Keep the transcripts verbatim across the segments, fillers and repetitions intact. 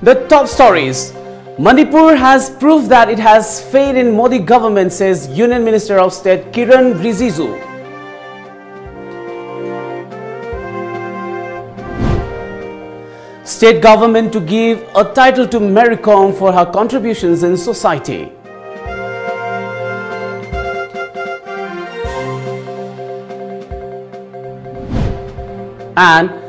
The top stories. Manipur has proved that it has faith in Modi government, says Union Minister of State Kiren Rijiju. State government to give a title to Mary Kom for her contributions in society. And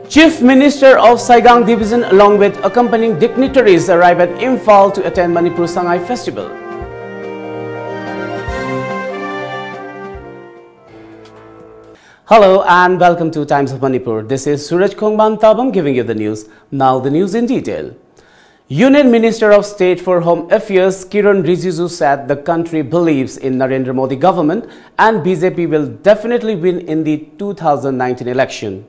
Chief Minister of Saigang Division along with accompanying dignitaries arrive at Imphal to attend Manipur Sangai Festival. Hello and welcome to Times of Manipur. This is Suraj Khongman Tabam giving you the news. Now the news in detail. Union Minister of State for Home Affairs Kiren Rijiju said the country believes in Narendra Modi government and B J P will definitely win in the two thousand nineteen election.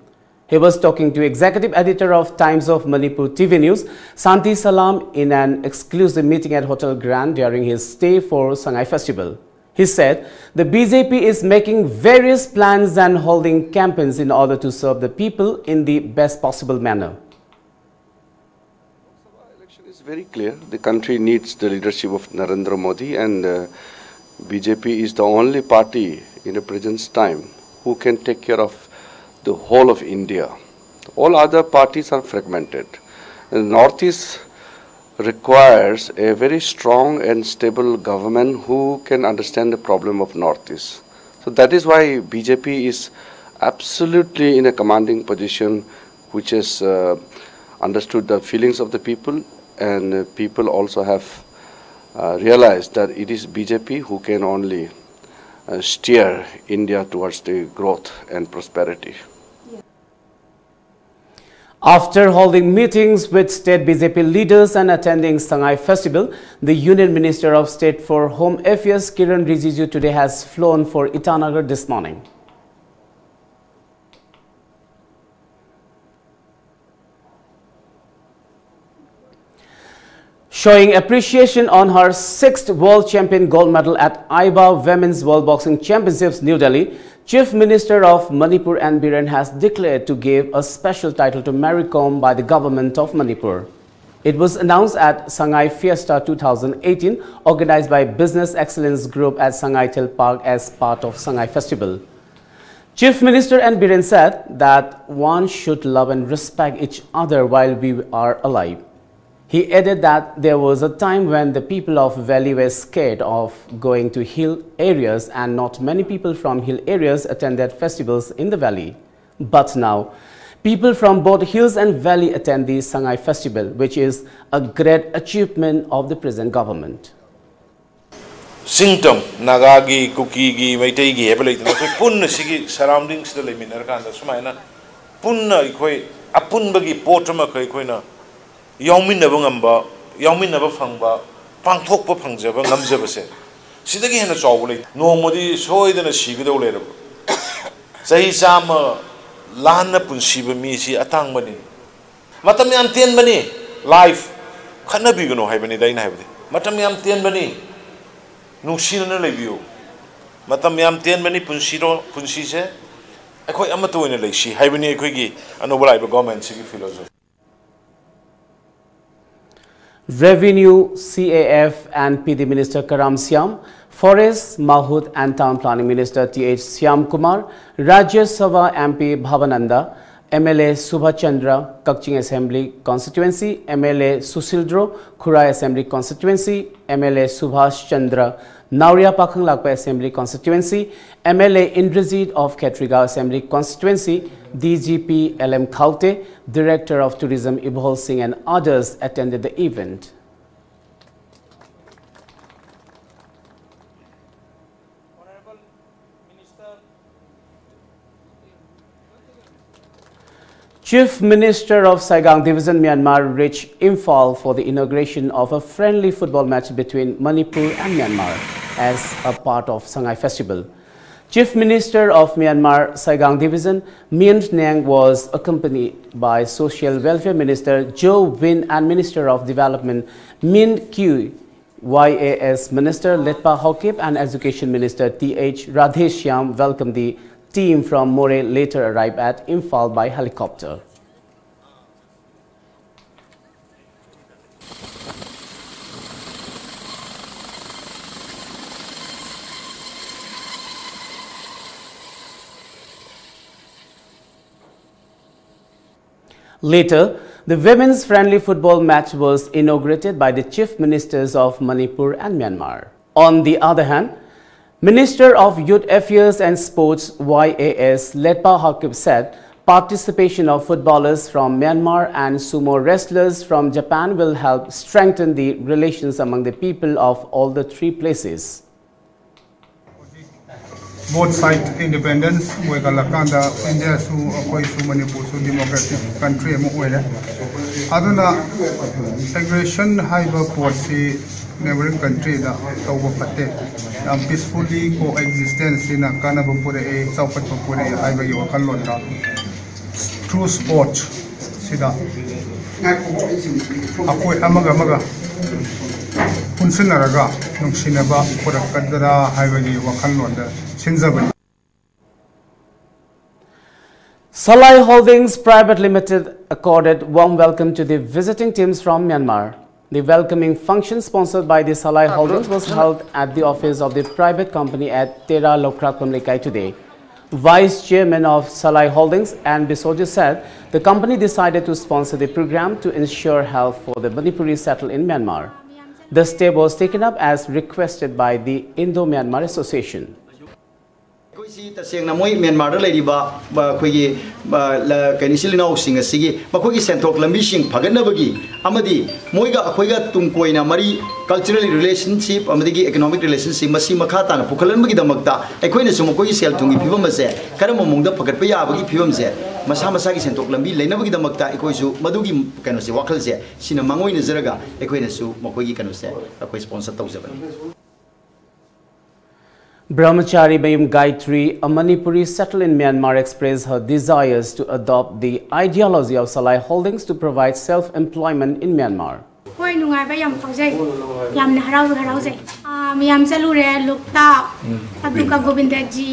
He was talking to executive editor of Times of Manipur T V News, Santi Salam, in an exclusive meeting at Hotel Grand during his stay for Sangai Festival. He said the B J P is making various plans and holding campaigns in order to serve the people in the best possible manner. Election is very clear. The country needs the leadership of Narendra Modi, and uh, B J P is the only party in the present time who can take care of the whole of India. All other parties are fragmented. The Northeast requires a very strong and stable government who can understand the problem of Northeast. So that is why B J P is absolutely in a commanding position, which has uh, understood the feelings of the people, and uh, people also have uh, realized that it is B J P who can only uh, steer India towards the growth and prosperity. After holding meetings with state B J P leaders and attending Sangai Festival, the Union Minister of State for Home Affairs Kiren Rijiju today has flown for Itanagar this morning. Showing appreciation on her sixth World Champion gold medal at AIBA Women's World Boxing Championships, New Delhi, Chief Minister of Manipur N Biren has declared to give a special title to Mary Kom by the government of Manipur. It was announced at Sangai Fiesta two thousand eighteen, organized by Business Excellence Group at Sangai Thil Park as part of Sangai Festival. Chief Minister N Biren said that one should love and respect each other while we are alive. He added that there was a time when the people of Valley were scared of going to hill areas and not many people from hill areas attended festivals in the valley. But now, people from both hills and valley attend the Sangai festival, which is a great achievement of the present government. ꯆꯤꯡꯇꯝ ꯅꯥꯒꯥꯒꯤ, ꯀꯨꯀꯤꯒꯤ, ꯃꯩꯇꯩꯒꯤ ꯍꯥꯏꯕ ꯂꯩꯇꯅ ꯑꯩꯈꯣꯏ ꯄꯨꯟꯅ ꯁꯤꯒꯤ ꯁꯔꯥꯎꯟꯗꯤꯡꯁꯤꯗ ꯂꯩꯃꯤꯟꯅꯔꯀꯥꯟꯗ ꯁꯨꯃꯥꯏꯅ ꯄꯨꯟꯅ ꯑꯩꯈꯣꯏ ꯑꯄꯨꯟꯕꯒꯤ ꯄꯣꯠ ꯑꯃꯈꯛ ꯑꯩꯈꯣꯏꯅ ꯌꯥꯎꯃꯤꯟꯅꯕ ꯉꯝꯕ, ꯌꯥꯎꯃꯤꯟꯅꯕ ꯐꯪꯕ, ꯄꯥꯡꯊꯣꯛꯄ ꯐꯪꯖꯕ ꯉꯝꯖꯕꯁꯦ ꯁꯤꯗꯒꯤ ꯍꯦꯟꯅ ꯆꯥꯎꯕ ꯂꯩꯇꯦ꯫ ꯅꯣꯡꯃꯗꯤ ꯁꯣꯏꯗꯅ ꯁꯤꯒꯗꯧ ꯂꯩꯔꯕ ꯆꯍꯤ ꯆꯥꯝꯃ ꯂꯥꯟꯅ ꯄꯨꯟꯁꯤꯕ ꯃꯤꯁꯤ ꯑꯇꯥꯡꯕꯅꯤ꯫ ꯃꯇꯝ ꯌꯥꯝ ꯇꯦꯟꯕꯅꯤ꯫ ꯂꯥꯏꯐ ꯈꯠꯅꯕꯤꯒꯅꯨ ꯍꯥꯏꯕꯅꯤꯗ ꯑꯩꯅ ꯍꯥꯏꯕꯗꯤ꯫ ꯃꯇꯝ ꯌꯥꯝ ꯇꯦꯟꯕꯅꯤ꯫ ꯅꯨꯡꯁꯤꯅꯅ ꯂꯩꯕꯤꯌꯨ꯫ ꯃꯇꯝ ꯌꯥꯝ ꯇꯦꯟꯕꯅꯤ ꯄꯨꯟꯁꯤꯔꯣ-, ꯄꯨꯟꯁꯤꯁꯦ꯫ ꯑꯩꯈꯣꯏ ꯑꯃꯠꯇ ꯑꯣꯏꯅ ꯂꯩꯁꯤ ꯍꯥꯏꯕꯅꯤ ꯑꯩꯈꯣꯏꯒꯤ ꯑꯅꯧꯕ ꯂꯥꯛꯏꯕ ꯒꯣꯔꯃꯦꯟꯁꯤꯒꯤ philosophy. Revenue, C A F and P D Minister Karam Shyam, Forest, Mahut and Town Planning Minister T H Shyam Kumar, Rajya Sabha M P Bhavananda, M L A Subhash Chandra, Kakching Assembly Constituency, M L A Susildro, Khurai Assembly Constituency, M L A Subhash Chandra, Naoria Pakhang Lakpa Assembly Constituency, M L A Indrajit of Khetrigaon Assembly Constituency, D G P L M Khaute, Director of Tourism Ibhol Singh and others attended the event. Chief Minister of Sagaing Division, Myanmar, reached Imphal for the inauguration of a friendly football match between Manipur and Myanmar as a part of Sangai Festival. Chief Minister of Myanmar, Sagaing Division, Myint Naing, was accompanied by Social Welfare Minister Joe Win and Minister of Development Min Kyu, Y A S Minister Letpa Haokip and Education Minister T H Radheshyam welcomed the team from Moreh, later arrived at Imphal by helicopter. Later, the women's friendly football match was inaugurated by the Chief Ministers of Manipur and Myanmar. On the other hand, Minister of Youth Affairs and Sports Y A S Letpa Haokip said participation of footballers from Myanmar and sumo wrestlers from Japan will help strengthen the relations among the people of all the three places. Both side independence ꯑꯣꯏꯒꯠꯂꯀꯥꯟꯗ ꯏꯟꯗꯤꯌꯥꯁꯨ ꯑꯩꯈꯣꯏꯁꯨ ꯃꯅꯤꯄꯨꯔꯁꯨ democratic country ꯑꯃ ꯑꯣꯏꯔꯦ꯫ ꯑꯗꯨꯅ aggression ꯍꯥꯏꯕ ꯄꯣꯠꯁꯤ neighboring countryꯗ ꯇꯧꯕ ꯐꯠꯇꯦ꯫ ꯌꯥꯝ peacefully coexistence ꯁꯤꯅ ꯀꯥꯟꯅꯕ ꯄꯨꯔꯛꯑꯦ, ꯆꯥꯎꯈꯠꯄ ꯄꯨꯔꯛꯑꯦ ꯍꯥꯏꯕꯒꯤ ꯋꯥꯈꯜꯂꯣꯟꯗ through sports ꯁꯤꯗ ꯑꯩꯈꯣꯏ ꯑꯃꯒ ꯑꯃꯒ ꯄꯨꯟꯁꯤꯟꯅꯔꯒ ꯅꯨꯡꯁꯤꯅꯕ ꯄꯨꯔꯛꯀꯗ꯭ꯔꯥ ꯍꯥꯏꯕꯒꯤ ꯋꯥꯈꯜꯂꯣꯟꯗ ꯁꯤꯟꯖꯕꯅꯤ꯫ Salai Holdings Private Limited accorded warm welcome to the visiting teams from Myanmar. The welcoming function sponsored by the Salai Holdings was held at the office of the private company at Tera Lokra Kumlikai today. Vice Chairman of Salai Holdings, N B Sojo, said the company decided to sponsor the program to ensure health for the Manipuri settled in Myanmar. The step was taken up as requested by the Indo-Myanmar Association. ꯑꯩꯈꯣꯏꯁꯤ ꯇꯁꯦꯡꯅ ꯃꯣꯏ ꯃ꯭ꯌꯥꯟꯃꯥꯔꯗ ꯂꯩꯔꯤꯕ ꯑꯩꯈꯣꯏꯒꯤ ꯀꯩꯅꯣ ꯏꯆꯤꯜ ꯏꯅꯥꯎꯁꯤꯡ ꯑꯁꯤꯒꯤ ꯃꯈꯣꯏꯒꯤ ꯁꯦꯟꯊꯣꯛ ꯂꯝꯕꯤꯁꯤꯡ ꯐꯒꯠꯅꯕꯒꯤ ꯑꯃꯗꯤ ꯃꯣꯏꯒ ꯑꯩꯈꯣꯏꯒ ꯇꯨꯡ ꯀꯣꯏꯅ ꯃꯔꯤ, cultural relationship ꯑꯃꯗꯤ economic relationship ꯃꯁꯤ ꯃꯈꯥ ꯇꯥꯅ ꯄꯨꯈꯠꯍꯟꯕꯒꯤꯗꯃꯛꯇ ꯑꯩꯈꯣꯏꯅꯁꯨ ꯃꯈꯣꯏꯒꯤ ꯁꯦꯜ ꯊꯨꯝꯒꯤ ꯐꯤꯕꯝ ꯑꯁꯦ ꯀꯔꯝꯕ ꯃꯑꯣꯡꯗ ꯐꯒꯠꯄ ꯌꯥꯕꯒꯤ ꯐꯤꯕꯝꯁꯦ ꯃꯁꯥ ꯃꯁꯥꯒꯤ ꯁꯦꯟꯊꯣꯛ ꯂꯝꯕꯤ ꯂꯩꯅꯕꯒꯤꯗꯃꯛꯇ ꯑꯩꯈꯣꯏꯁꯨ ꯃꯗꯨꯒꯤ ꯀꯩꯅꯣꯁꯦ, ꯋꯥꯈꯜꯁꯦ ꯁꯤꯅ ꯃꯥꯡꯑꯣꯏꯅꯖꯔꯒ ꯑꯩꯈꯣꯏꯅꯁꯨ ꯃꯈꯣꯏꯒꯤ ꯀꯩꯅꯣꯁꯦ ꯑꯩꯈꯣꯏ sponsor ꯇꯧꯖꯕꯅꯤ꯫ Brahmachari Mayum Gayatri, a Manipuri settled in Myanmar, expressed her desires to adopt the ideology of Salai Holdings to provide self-employment in Myanmar. ꯍꯣꯏ, ꯅꯨꯡꯉꯥꯏꯕ ꯌꯥꯝ ꯐꯥꯎꯖꯩ꯫ ꯌꯥꯝꯅ ꯍꯔꯥꯎꯁꯨ ꯍꯔꯥꯎꯖꯩ꯫ ꯑꯥ, ꯃꯌꯥꯝ ꯆꯠꯂꯨꯔꯦ, ꯂꯣꯛꯇꯥꯛ, ꯑꯗꯨꯒ ꯒꯣꯕꯤꯟꯗꯖꯤ,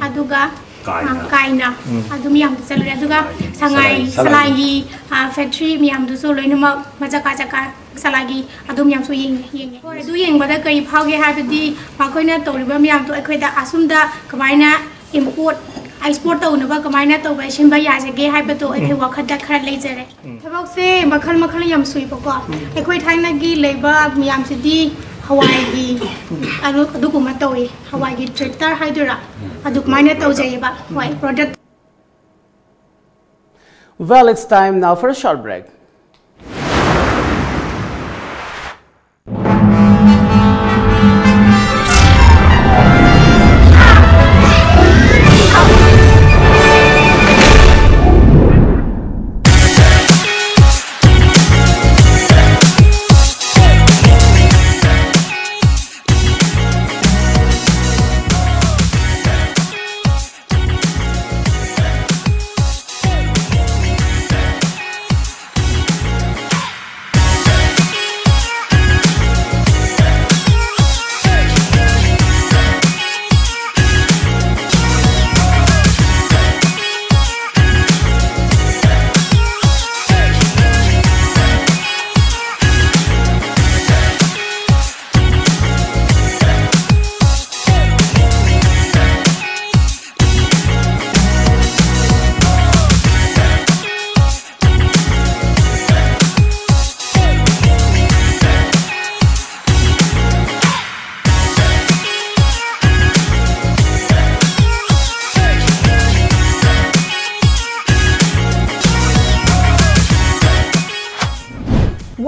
ꯑꯗꯨꯒ, ꯑꯥ, ꯀꯥꯏꯅ꯫ ꯑꯗꯨ ꯃꯌꯥꯝꯗ ꯆꯠꯂꯨꯔꯦ꯫ ꯑꯗꯨꯒ ꯁꯉꯥꯏ, ꯁꯂꯥꯏꯒꯤ, ꯑꯥ, factory ꯃꯌꯥꯝꯗꯨꯁꯨ ꯂꯣꯏꯅꯃꯛ ꯃꯆꯥ ꯀꯥ ꯆꯀꯥ ꯁꯂꯥꯏꯒꯤ ꯑꯗꯨꯝ ꯌꯥꯝꯁꯨ ꯌꯦꯡꯉꯦ, ꯌꯦꯡꯉꯦ꯫ ꯍꯣꯏ, ꯑꯗꯨ ꯌꯦꯡꯕꯗ ꯀꯔꯤ ꯐꯥꯎꯒꯦ ꯍꯥꯏꯕꯗꯤ ꯃꯈꯣꯏꯅ ꯇꯧꯔꯤꯕ ꯃꯌꯥꯝꯗꯣ ꯑꯩꯈꯣꯏꯗ ꯑꯁꯨꯝꯗ ꯀꯃꯥꯏꯅ import ꯑꯦꯛꯁꯄꯣꯔꯠ ꯇꯧꯅꯕ ꯀꯃꯥꯏꯅ ꯇꯧꯕ ꯁꯤꯟꯕ ꯌꯥꯖꯒꯦ ꯍꯥꯏꯕꯗꯣ ꯑꯩꯈꯣꯏ ꯋꯥꯈꯜꯗ ꯈꯔ ꯂꯩꯖꯔꯦ꯫ ꯊꯕꯛꯁꯦ ꯃꯈꯜ ꯃꯈꯜ ꯌꯥꯝ ꯁꯨꯏꯕꯀꯣ꯫ ꯑꯩꯈꯣꯏ ꯊꯥꯏꯅꯒꯤ ꯂꯩꯕ ꯃꯌꯥꯝꯁꯤꯗꯤ ꯍꯋꯥꯏꯒꯤ ꯑꯗꯨ ꯑꯗꯨꯒꯨꯝꯕ ꯇꯧꯏ꯫ ꯍꯋꯥꯏꯒꯤ ꯇ꯭ꯔꯦꯛꯇꯔ ꯍꯥꯏꯗꯣꯏꯔꯥ, ꯑꯗꯨꯃꯥꯏꯅ ꯇꯧꯖꯩꯌꯦꯕ꯫ ꯍꯣꯏ, product Well, it's time now for a short break.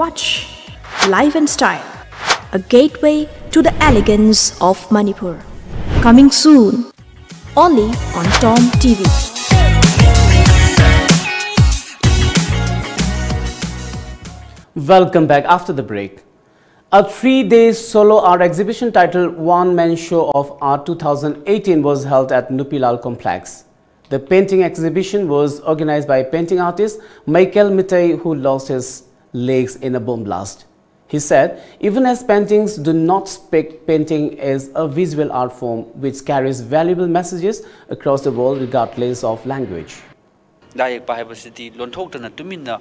Watch Life and Style, a gateway to the elegance of Manipur. Coming soon, only on Tom T V. Welcome back after the break. A three-day solo art exhibition titled One Man Show of Art two thousand eighteen was held at Nupilal Complex. The painting exhibition was organized by painting artist Michael Mitei, who lost his legs in a bomb blast. He said, even as paintings do not speak, painting is a visual art form which carries valuable messages across the world regardless of language. ꯂꯥꯏ ꯌꯦꯛꯄ ꯍꯥꯏꯕꯁꯤꯗꯤ ꯂꯣꯟꯊꯣꯛꯇꯅ ꯇꯨꯃꯤꯟꯅ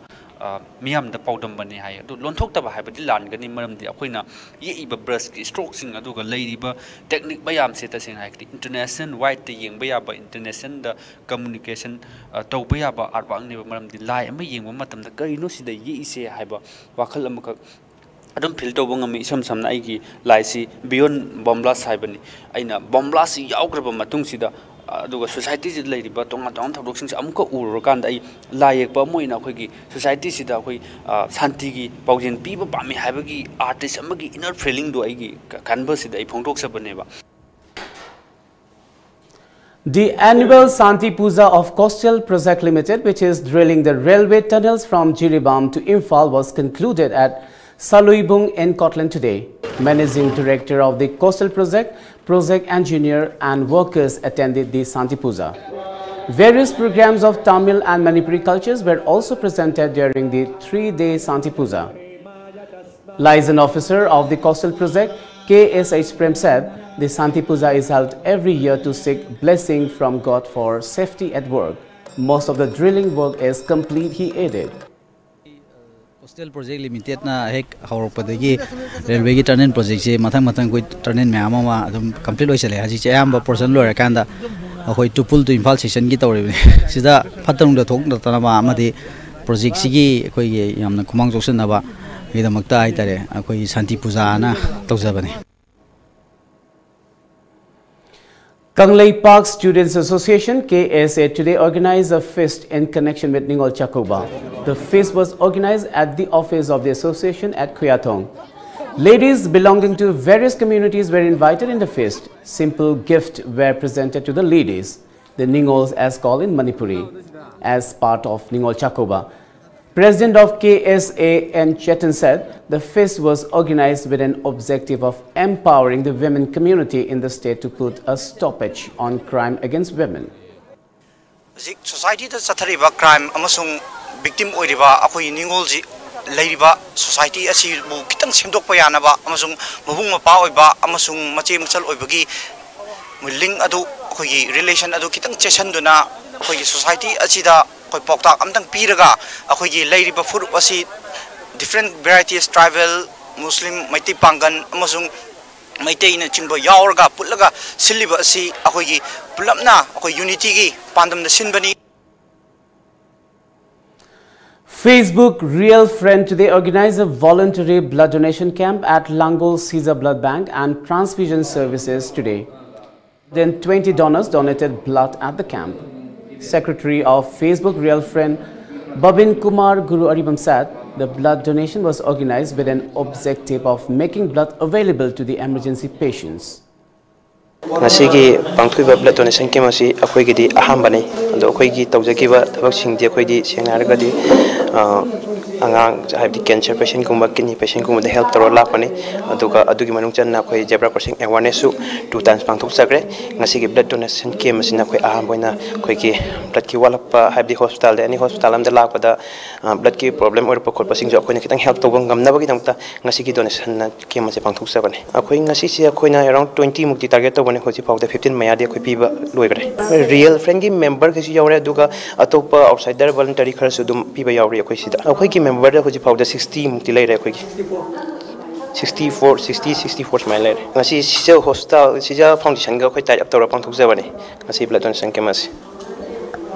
ꯃꯤꯌꯥꯝꯗ ꯄꯥꯎꯗꯝꯕꯅꯤ ꯍꯥꯏ꯫ ꯑꯗꯨ ꯂꯣꯟꯊꯣꯛꯇꯕ ꯍꯥꯏꯕꯗꯤ ꯂꯥꯟꯒꯅꯤ, ꯃꯔꯝꯗꯤ ꯑꯩꯈꯣꯏꯅ ꯌꯦꯛꯏꯕ ꯕ꯭ꯔꯁꯀꯤ ꯁ꯭ꯇ꯭ꯔꯣꯛꯁꯤꯡ ꯑꯗꯨꯒ ꯂꯩꯔꯤꯕ ꯇꯦꯛꯅꯤꯛ ꯃꯌꯥꯝꯁꯦ ꯇꯁꯦꯡꯅ ꯍꯥꯏꯔꯒꯗꯤ ꯏꯟꯇꯔꯅꯦꯁꯅꯦꯜ ꯋꯥꯏꯗꯇ ꯌꯦꯡꯕ ꯌꯥꯕ, ꯏꯟꯇꯔꯅꯦꯁꯅꯦꯜꯗ ꯀꯝꯃꯨꯅꯤꯀꯦꯁꯟ ꯇꯧꯕ ꯌꯥꯕ ꯑꯥꯔꯠꯋꯥꯛꯅꯦꯕ꯫ ꯃꯔꯝꯗꯤ ꯂꯥꯏ ꯑꯃ ꯌꯦꯡꯕ ꯃꯇꯝꯗ ꯀꯔꯤꯅꯣ ꯁꯤꯗ ꯌꯦꯛꯏꯁꯦ ꯍꯥꯏꯕ ꯋꯥꯈꯜ ꯑꯃꯈꯛ ꯑꯗꯨꯝ ꯐꯤꯜ ꯇꯧꯕ ꯉꯝꯃꯤ꯫ ꯏꯁꯝ ꯁꯝꯅ ꯑꯩꯒꯤ ꯂꯥꯏꯁꯤ ꯕꯤꯌꯣꯟ ꯕꯣꯝꯕ꯭ꯂꯥꯁ ꯍꯥꯏꯕꯅꯤ꯫ ꯑꯩꯅ ꯕꯣꯝꯕ꯭ꯂꯥꯁꯁꯤ ꯌꯥꯎꯈ꯭ꯔꯕ ꯃꯇꯨꯡꯁꯤꯗ, ꯑꯗꯨꯒ ꯁꯣꯁꯥꯏꯇꯤꯁꯤꯗ ꯂꯩꯔꯤꯕ ꯇꯣꯉꯥꯟ ꯇꯣꯉꯥꯟꯕ ꯊꯧꯗꯣꯛꯁꯤꯡꯁꯦ ꯑꯃꯨꯛꯀ ꯎꯔꯨꯔꯀꯥꯟꯗ ꯑꯩ ꯂꯥꯏ ꯌꯦꯛꯄ ꯑꯃ ꯑꯣꯏꯅ ꯑꯩꯈꯣꯏꯒꯤ ꯁꯣꯁꯥꯏꯇꯤꯁꯤꯗ ꯑꯩꯈꯣꯏ ꯁꯥꯟꯇꯤꯒꯤ ꯄꯥꯎꯖꯦꯜ ꯄꯤꯕ ꯄꯥꯝꯃꯤ ꯍꯥꯏꯕꯒꯤ ꯑꯥꯔꯇꯤꯁ ꯑꯃꯒꯤ ꯏꯅꯔ ꯐꯤꯂꯤꯡꯗꯣ ꯑꯩꯒꯤ ꯀꯦꯟꯚꯁꯁꯤꯗ ꯑꯩ ꯐꯣꯡꯗꯣꯛꯆꯕꯅꯦꯕ꯫ The annual Santi Puja of Coastal Project Limited, which is drilling the railway tunnels from Jiribam to Imphal, was concluded at Saluibung in Cortland today. Managing Director of the Coastal Project, project engineer, and workers attended the Santi Puja. Various programs of Tamil and Manipuri cultures were also presented during the three-day Santi Puja. Liaison officer of the coastal project, K S H Prem, said the Santi Puja is held every year to seek blessing from God for safety at work. Most of the drilling work is complete, he added. Coastal Project Limited ꯅ ꯍꯦꯛ ꯍꯧꯔꯛꯄꯗꯒꯤ ꯔꯦꯜꯋꯦꯒꯤ ꯇꯔꯅꯦꯜ ꯄ꯭ꯔꯣꯖꯦꯛꯁꯦ ꯃꯊꯪ ꯃꯊꯪ ꯑꯩꯈꯣꯏ ꯇꯔꯅꯦꯜ ꯃꯌꯥꯝ ꯑꯃ ꯑꯗꯨꯝ complete ꯑꯣꯏꯁꯜꯂꯛꯑꯦ꯫ ꯍꯧꯖꯤꯛꯁꯦ ꯑꯌꯥꯝꯕ ꯄꯣꯔꯁꯟ ꯂꯣꯏꯔꯀꯥꯟꯗ ꯑꯩꯈꯣꯏ ꯇꯨꯄꯨꯜ ꯇꯨ ꯏꯝꯐꯥꯜ ꯁꯦꯛꯁꯟꯒꯤ ꯇꯧꯔꯤꯕꯅꯤ꯫ ꯁꯤꯗ ꯐꯠꯇ ꯅꯨꯡꯗ ꯊꯣꯛꯇꯅꯕ ꯑꯃꯗꯤ ꯄ꯭ꯔꯣꯖꯦꯛꯁꯤꯒꯤ ꯑꯩꯈꯣꯏꯒꯤ ꯌꯥꯝꯅ ꯈꯨꯃꯥꯡ ꯆꯥꯎꯁꯤꯟꯅꯕꯒꯤꯗꯃꯛꯇ ꯍꯥꯏꯇꯥꯔꯦ, ꯑꯩꯈꯣꯏꯒꯤ ꯁꯥꯟꯇꯤ ꯄꯨꯖꯥꯅ ꯇꯧꯖꯕꯅꯤ꯫ Kangleipak Students Association, K S A, today organized a feast in connection with Ningol Chakouba. The feast was organized at the office of the association at Khuyatong. Ladies belonging to various communities were invited in the feast. Simple gifts were presented to the ladies, the Ningols as called in Manipuri, as part of Ningol Chakouba. President of K S A N Chetan said the feast was organized with an objective of empowering the women community in the state to put a stoppage on crime against women. ꯍꯧꯖꯤꯛ ꯁꯣꯁꯥꯏꯇꯤꯗ ꯆꯠꯊꯔꯤꯕ crime ꯑꯃꯁꯨꯡ victim ꯑꯣꯏꯔꯤꯕ ꯑꯩꯈꯣꯏ ꯅꯤꯡꯉꯣꯜꯁꯤ ꯂꯩꯔꯤꯕ society ꯑꯁꯤꯕꯨ ꯈꯤꯇꯪ ꯁꯦꯝꯗꯣꯛꯄ ꯌꯥꯅꯕ ꯑꯃꯁꯨꯡ ꯃꯕꯨꯡ ꯃꯧꯄ꯭ꯋꯥ ꯑꯣꯏꯕ ꯑꯃꯁꯨꯡ ꯃꯆꯦ ꯃꯆꯜ ꯑꯣꯏꯕꯒꯤ ꯂꯤꯡ ꯑꯗꯨ, ꯑꯩꯈꯣꯏꯒꯤ ꯔꯤꯂꯦꯁꯟ ꯑꯗꯨ ꯈꯤꯇꯪ ꯆꯦꯠꯁꯤꯟꯗꯨꯅ ꯑꯩꯈꯣꯏꯒꯤ ꯁꯣꯁꯥꯏꯇꯤ ꯑꯁꯤꯗ ꯑꯩꯈꯣꯏ ꯄꯥꯎꯇꯥꯛ ꯑꯝꯇꯪ ꯄꯤꯔꯒ ꯑꯩꯈꯣꯏꯒꯤ ꯂꯩꯔꯤꯕ ꯐꯨꯔꯨꯞ ꯑꯁꯤ different varieties, tribal, Muslim, Meitei ꯄꯥꯡꯒꯜ ꯑꯃꯁꯨꯡ ꯃꯩꯇꯩꯅꯆꯤꯡꯕ ꯌꯥꯎꯔꯒ ꯄꯨꯜꯂꯒ ꯁꯤꯜꯂꯤꯕ ꯑꯁꯤ ꯑꯩꯈꯣꯏꯒꯤ ꯄꯨꯂꯞꯅ ꯑꯩꯈꯣꯏ unityꯒꯤ ꯄꯥꯟꯗꯝꯗ ꯁꯤꯟꯕꯅꯤ꯫ Facebook Real Friend today organized a voluntary blood donation camp at Langol Caesar Blood Bank and Transfusion Services today. Then twenty donors donated blood at the camp. Secretary of Facebook Real Friend Babin Kumar Guru Aribam said the blood donation was organized with an objective of making blood available to the emergency patients. ꯉꯁꯤꯒꯤ ꯄꯥꯡꯊꯣꯛꯏꯕ blood donation camp ꯑꯁꯤ ꯑꯩꯈꯣꯏꯒꯤꯗꯤ ꯑꯍꯥꯟꯕꯅꯤ꯫ ꯑꯗꯣ ꯑꯩꯈꯣꯏꯒꯤ ꯇꯧꯖꯈꯤꯕ ꯊꯕꯛꯁꯤꯡꯗꯤ ꯑꯩꯈꯣꯏꯗꯤ ꯁꯦꯡꯅ ꯍꯥꯏꯔꯒꯗꯤ ꯑꯉꯥꯡ ꯍꯥꯏꯕꯗꯤ cancer patientꯀꯨꯝꯕ, kidney patientꯀꯨꯝꯕꯗ help ꯇꯧꯔ ꯂꯥꯛꯄꯅꯤ꯫ ꯑꯗꯨꯒ ꯑꯗꯨꯒꯤ ꯃꯅꯨꯡ ꯆꯟꯅ ꯑꯩꯈꯣꯏ zebra crossing awarenessꯁꯨ two times ꯄꯥꯡꯊꯣꯛꯆꯈ꯭ꯔꯦ꯫ ꯉꯁꯤꯒꯤ blood donation camp ꯑꯁꯤꯅ ꯑꯩꯈꯣꯏ ꯑꯍꯥꯟꯕ ꯑꯣꯏꯅ ꯑꯩꯈꯣꯏꯒꯤ bloodꯀꯤ ꯋꯥꯠꯂꯛꯄ ꯍꯥꯏꯕꯗꯤ hospitalꯗ any hospital ꯑꯃꯗ ꯂꯥꯛꯄꯗ bloodꯀꯤ problem ꯑꯣꯏꯔꯛꯄ ꯈꯣꯠꯄꯁꯤꯡꯁꯨ ꯑꯩꯈꯣꯏꯅ ꯈꯤꯇꯪ help ꯇꯧꯕ ꯉꯝꯅꯕꯒꯤꯗꯃꯛꯇ ꯉꯁꯤꯒꯤ donation camp ꯑꯁꯤ ꯄꯥꯡꯊꯣꯛꯆꯕꯅꯤ꯫ ꯑꯩꯈꯣꯏ ꯉꯁꯤꯁꯦ ꯑꯩꯈꯣꯏꯅ around twentyꯃꯨꯛꯇꯤ target ꯇꯧꯕꯅꯤ꯫ ꯍꯧꯖꯤꯛ ꯐꯥꯎꯗ fifteen ꯃꯌꯥꯗꯤ ꯑꯩꯈꯣꯏ ꯄꯤꯕ ꯂꯣꯏꯈ꯭ꯔꯦ꯫ Real Friendꯀꯤ memberꯈꯩꯁꯨ ꯌꯥꯎꯔꯦ, ꯑꯗꯨꯒ ꯑꯇꯣꯞꯄ outsider voluntary ꯈꯔꯁꯨ ꯑꯗꯨꯝ ꯄꯤꯕ ꯌꯥꯎꯔꯤ ꯑꯩꯈꯣꯏ ꯁꯤꯗ꯫ ꯑꯩꯈꯣꯏꯒꯤ memberꯗ ꯍꯧꯖꯤꯛ ꯐꯥꯎꯗ sixtyꯃꯨꯛꯇꯤ ꯂꯩꯔꯦ ꯑꯩꯈꯣꯏꯒꯤ꯫ Sixty four, sixty, sixty four ꯁꯨꯃꯥꯏꯅ ꯂꯩꯔꯦ꯫ ꯉꯁꯤ ꯁꯤꯖ hospital, ꯁꯤꯖ foundationꯒ ꯑꯩꯈꯣꯏ tie up ꯇꯧꯔꯒ ꯄꯥꯡꯊꯣꯛꯆꯕꯅꯤ ꯉꯁꯤ blood donation camp ꯑꯁꯤ꯫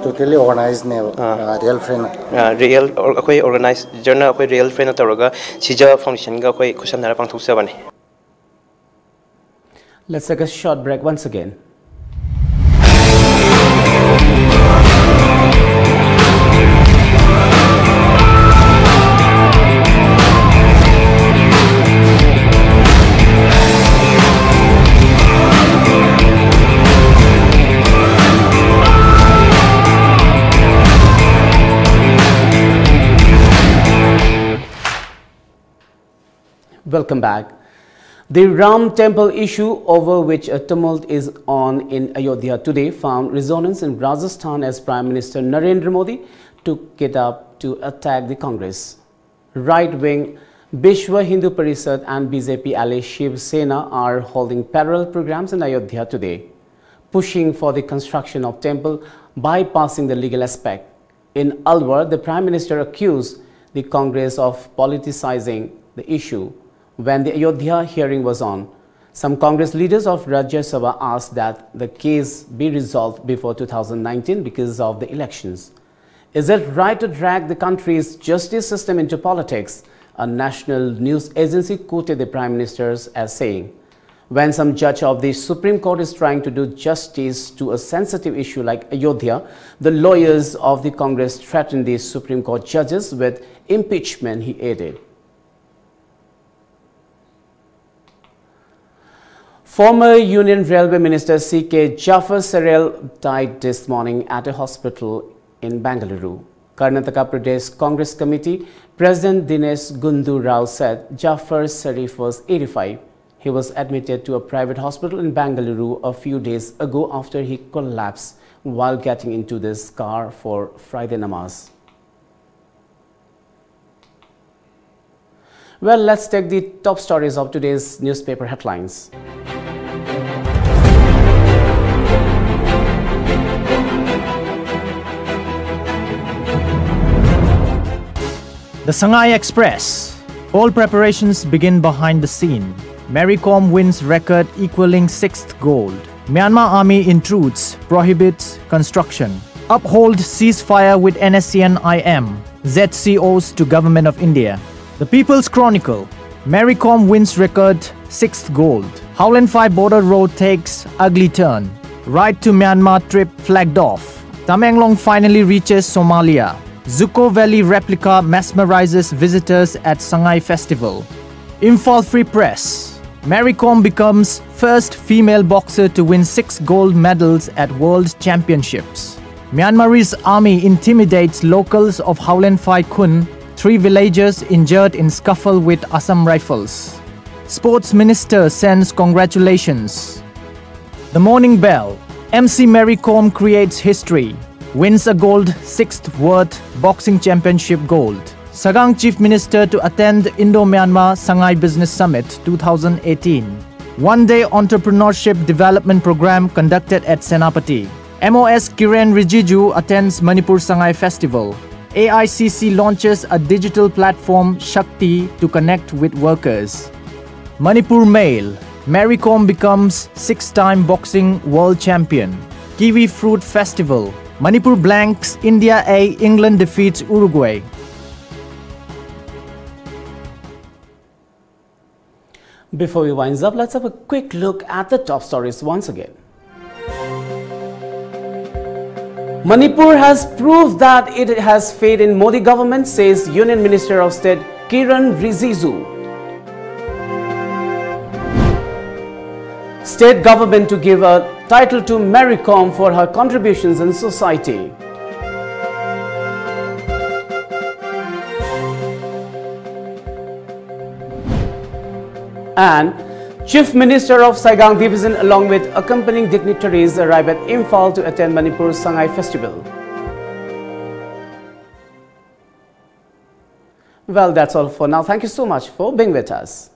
Totally organizedꯅꯦꯕ Real Friendꯅ꯫ Real, ꯑꯩꯈꯣꯏ organizerꯅ ꯑꯩꯈꯣꯏ Real Friendꯅ ꯇꯧꯔꯒ ꯁꯤꯖ foundationꯒ ꯑꯩꯈꯣꯏ ꯈꯨꯠꯁꯝꯅꯔ ꯄꯥꯡꯊꯣꯛꯆꯕꯅꯤ꯫ Let's take a short break once again. Welcome back. The Ram temple issue, over which a tumult is on in Ayodhya today, found resonance in Rajasthan as Prime Minister Narendra Modi took it up to attack the Congress. Right-wing Vishwa Hindu Parishad and B J P ally Shiv Sena are holding parallel programs in Ayodhya today, pushing for the construction of temple bypassing the legal aspect. In Alwar, the Prime Minister accused the Congress of politicizing the issue. When the Ayodhya hearing was on, some Congress leaders of Rajya Sabha asked that the case be resolved before two thousand nineteen because of the elections. Is it right to drag the country's justice system into politics? A national news agency quoted the Prime Minister as saying, "When some judge of the Supreme Court is trying to do justice to a sensitive issue like Ayodhya, the lawyers of the Congress threaten the Supreme Court judges with impeachment," he added. Former Union Railway Minister C K Jafar Sarel died this morning at a hospital in Bengaluru. Karnataka Pradesh Congress Committee President Dinesh Gundu Rao said Jafar Sarel was eighty-five. He was admitted to a private hospital in Bengaluru a few days ago after he collapsed while getting into this car for Friday namaz. Well, let's take the top stories of today's newspaper headlines. The Sangai Express. All preparations begin behind the scene. Mary Kom wins record equaling sixth gold. Myanmar army intrudes, prohibits construction. Uphold ceasefire with N S C N I M, Z C Os to Government of India. The People's Chronicle. Mary Kom wins record sixth gold. Howland Phai border road takes ugly turn. Ride to Myanmar trip flagged off. Tamenglong finally reaches Somalia. Zuko Valley replica mesmerizes visitors at Sangai Festival. Imphal Free Press. Mary Kom becomes first female boxer to win six gold medals at World Championships. Myanmarese army intimidates locals of Howland Phai Khun, three villagers injured in scuffle with Assam Rifles. Sports Minister sends congratulations. The Morning Bell. M C Mary Kom creates history, wins a gold, sixth World Boxing Championship gold. Sagang Chief Minister to attend Indo-Myanmar Sangai Business Summit two thousand eighteen. One-day entrepreneurship development program conducted at Senapati. M O S Kiren Rijiju attends Manipur Sangai Festival. A I C C launches a digital platform, Shakti, to connect with workers. Manipur Mail: Mary Kom becomes six-time boxing world champion. Kiwi Fruit Festival: Manipur blanks India A, England defeats Uruguay. Before we wind up, let's have a quick look at the top stories once again. Manipur has proved that it has faith in Modi government, says Union Minister of State Kiren Rijiju. State government to give a title to Mary Kom for her contributions in society. And Chief Minister of Sagaing Division, along with accompanying dignitaries, arrive at Imphal to attend Manipur Sangai Festival. Well, that's all for now. Thank you so much for being with us.